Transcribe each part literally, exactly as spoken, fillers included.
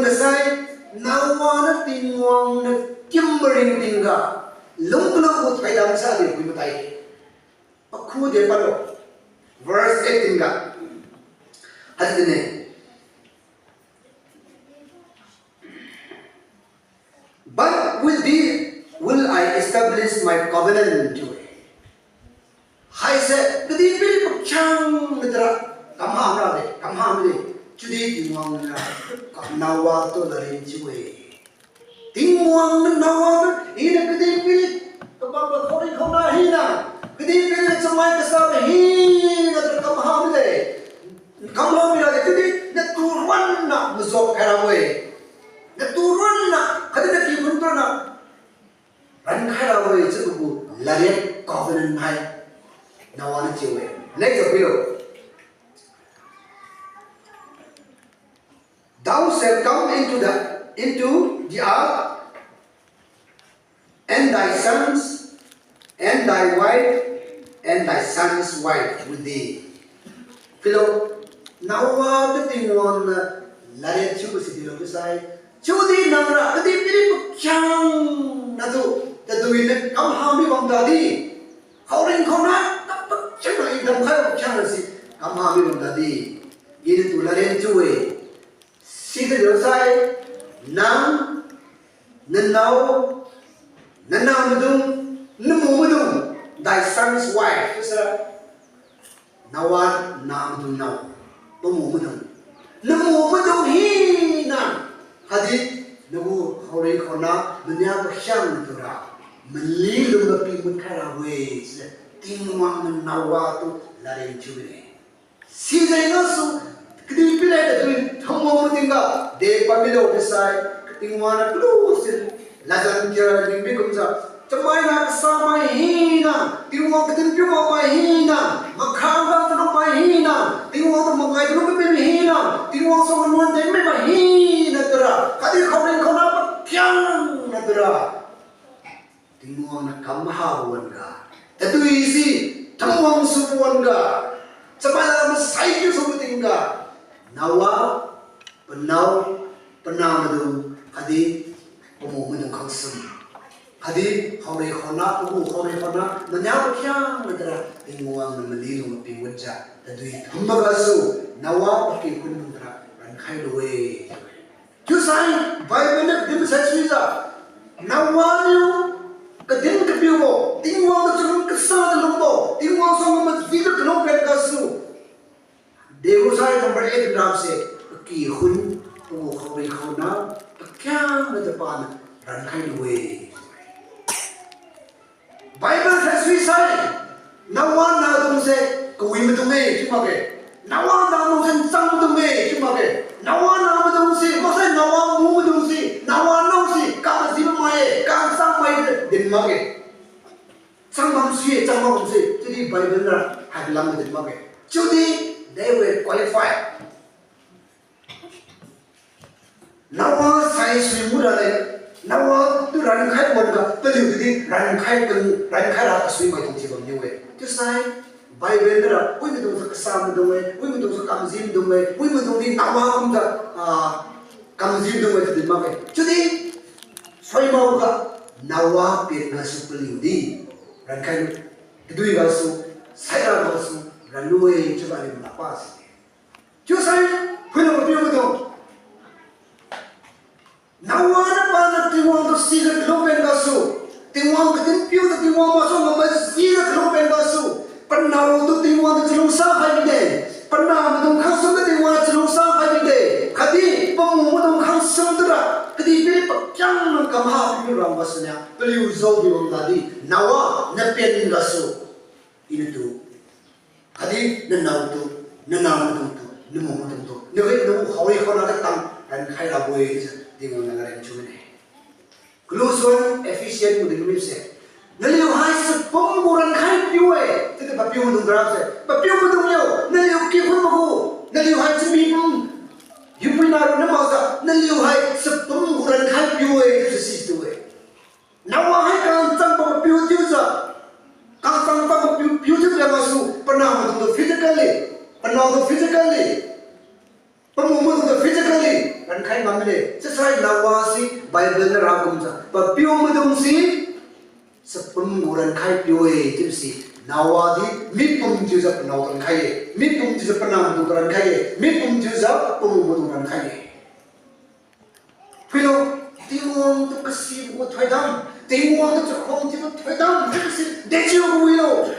Kasai, Noah niu Tingwang niu kim maring tingga, lungkulu gu thoidam sa di pui matai. Pakhu de palo. Verse eighteen ga. Hadi ne. But with thee will I establish my covenant chiu-e. Haise, kadihpiri pakhiangna tara, kamha rade, kamha mide, chiudi Tingwang niu, Noah tu ladriat chiu-e. Tingwang niu Noah tu, hina kadihpiri, kabam khaori khaona hina, kadihpiri chamai kasabo hina tara kamha mide, kamha mirade, chiudi natu ruanna mazok khairabo-e. Natu ruanna, khatdi nakikhun ruanna rankhai rabo-e chiubo gu ladriat covenant hai Noah niu chiu-e. Next pilo. Thou shalt come into the, into the ark, and thy sons, and thy wife, and thy sons' wife with thee. Pilo, Noah tu Tingwang niu ladriat chiubo si pilo chiusai, chiudi nangra kadihpiri pakhiangnatu, tadui niu kamha mi bam tadi, khaoring khaona kapakhiangna, i damkhai pakhiangna si kamha mi bam tadi, I natu ladriat chiu-e. Sidi chiusai, nang, nanao, nanah maidung, namu maidung, thy son's wife chiusai, Noah nah maidung nao, pamu maidung, namu maidung hina, khatdi nagu khaoring khaona, mania pakhiangna tura, mali lungga pimut khai rabo-e chiujiu Tingwang niu Noah tu ladriat chiu-e. Sijeng gasu, kadihpiri tadui thamwang matingga, de pamilo chiusai, Tingwang niu kalu si, ladjan tiara dingbi kumjiu, chamaina kasamai hina, Tingwang kadin piu makmai hina, makhangga kalungmai hina, Tingwang tu mangai kalung kapi mi hina, Tingwang su manuan de mimai hina tura, khatdi khaoring khaona pakhiangna tura Tingwang niu kam mahabo wan-ga, tadui si thamwang subo wan-ga, chamaina masai kiu subo tingga, Noah, panao, panah maidung, khatdi pamu maidung khangsum, khatdi khaorei khaona, pagu khaorei khaona, mania pakhiangna tura Tingwang niu mali lungga piwatjiu, tadui thambo gasu, Noah pakikhun maidung tura rankhai lu-e. Chiusai, Bible niu kadin sai suijiu, Noah niu kadin kapiubo, Tingwang tu chalung kasa chalungbo, Tingwang suangga majijiu kalung pen gasu, degu sai number eight ramse, pakikhun, pagu khaorei khaona, pakhiangna tapa niu rankhai lu-e. Bible sai suisai, Noah nahdungse kawi maidung-e chiu makge. Noah nahdungse nchang maidung-e chiu makge. Noah nah maidungse, maksai Noah mu maidungse, Noah naose kamajibo mai-e, kachang mai din makge. Chang bamsui-e, chang bamse, chiudi Bible niu hailam din makge. Chiudi they were qualified. Noah sai sui mu raleng, Noah tu rankhai wan-ga paliu tudi rankhai kan, rankhai ra kasui maidung thiubam niu-e. Chiusai, Bible niura, wimaidungse kasa maidung-e, wimaidungse kamji maidung-e, wimaidung di Noah kumjiu, ah, kamji maidung-e chiu din makge. Chiudi, suimaoga, Noah pen gasu paliu di rankhai lu, tadui gasu, saira gasu, ranlu-e chiubo aliu mapa si. Chiusai, phuilo papiu maidung. Noah niu paniu Tingwang tu sijiu kalung pen gasu, Tingwang kadin piujiu Tingwang masu ngam majijiu kalung pen gasu, panao tu Tingwang tu chalungsa khai mide, panah maidung khangsum tu Tingwang chalungsa khai mide, khatdi pamu maidung khangsum tura, kadihpiri pakhiangna kamha piu ram gasu nia, paliu jao di wang tadi, Noah, napen gasu, iniu tu khatdi nanao tu, nanah maidungtu, namu maidungtu, narit nagu khaorei khaona katang rankhai rabo-e chiujiu Tingwang niu ladriat thiu mine. Kalusuan Ephesian maidung mibse, naliu hai chapum gu rankhai piu-e, chiudi papiu maidung rase, papiu maidung yo, naliu kikhun magu, naliu hai chami pum, hiupuina ronna makjiu, naliu hai chapum gu rankhai piu-e chiujiu situ-e. Noah hai kangchang papiu chiujiu, kangchang papiu piu chiujiu gasu, panah maidungtu physically, panao tu physically, pamu maidungtu physically rankhai Mane, chiusai Noah si Bible niu rakumjiu, papiu maidung si, chapum gu rankhai piu-e chiubo si, Noah di mipum thiujiu panao rankhai-e, mipum thiujiu panah maidung rankhai-e, mipum thiujiu pum maidung rankhai-e. Phuilo, Tingwang tu kasibo gu thoidam, Tingwang tu chakhuang thiubo thoidam chiubo si dechiu wilo.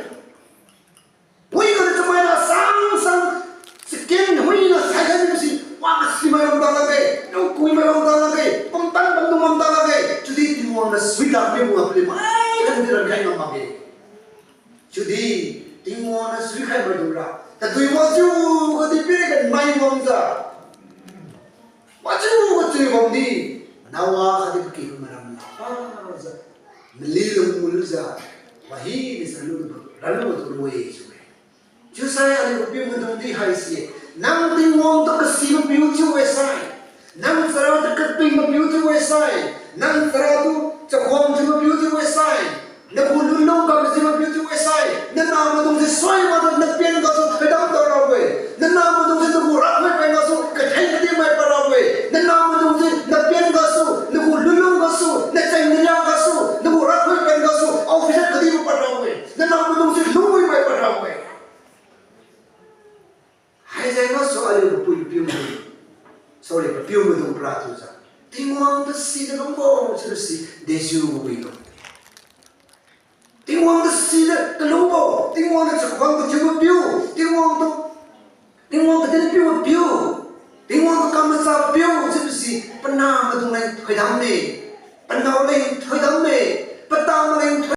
Wiga chamaina sang sang, second wina saiga nibo si, wa kasimai bam talakge, lungkuimai bam talakge, pumtan bamdung bam talakge, chiudi Tingwang niu suiga mibo ga paliu mai kadi rankhai ngam makge. Chiudi Tingwang niu suikhai maidung ra, tadui wajiu khatdi piriga mai wangjiu, wajiu wajiu bamdi, Noah khatdi pakyga maram la pajiu, mali lung mulujiu, wahiniu salu ranlu tu lui chiu-e. Chiusai aliu papiu maidung di haise, nang Tingwang tu kasibo piu chiu-e sai, nang chara tu kapingbo piu chiu-e sai, nang chara tu chakhuang thiubo piu chiu-e sai, nagu lunlung kamajibo piu chiu-e sai, nanah maidung si sui makjiu napian gasu thoidam dao rabo-e, nanah maidung si nagu rakhoi pen gasu katheng kadimai pad rabo-e, nanah maidung si napian gasu, nagu lunlung gasu, nacheng nalia gasu, nagu rakhoi pen gasu officer kadibo pad rabo-e, nanah maidung si lungwimai pad rabo-e. Haijeng gasu aliu papui papiu maidung, sorry, papiu maidung para thiujiu, Tingwang tu sidi kalungbo chiubo si dejiu wilo. Tingwang tu sidi kalungbo, Tingwang niu chakhuang kathiubo piu, Tingwang tu, Tingwang kadin piubo piu, Tingwang tu kam machabo piu chiubo si, panah maidung leng thoidam-e, panao leng thoidam-e, pata maleng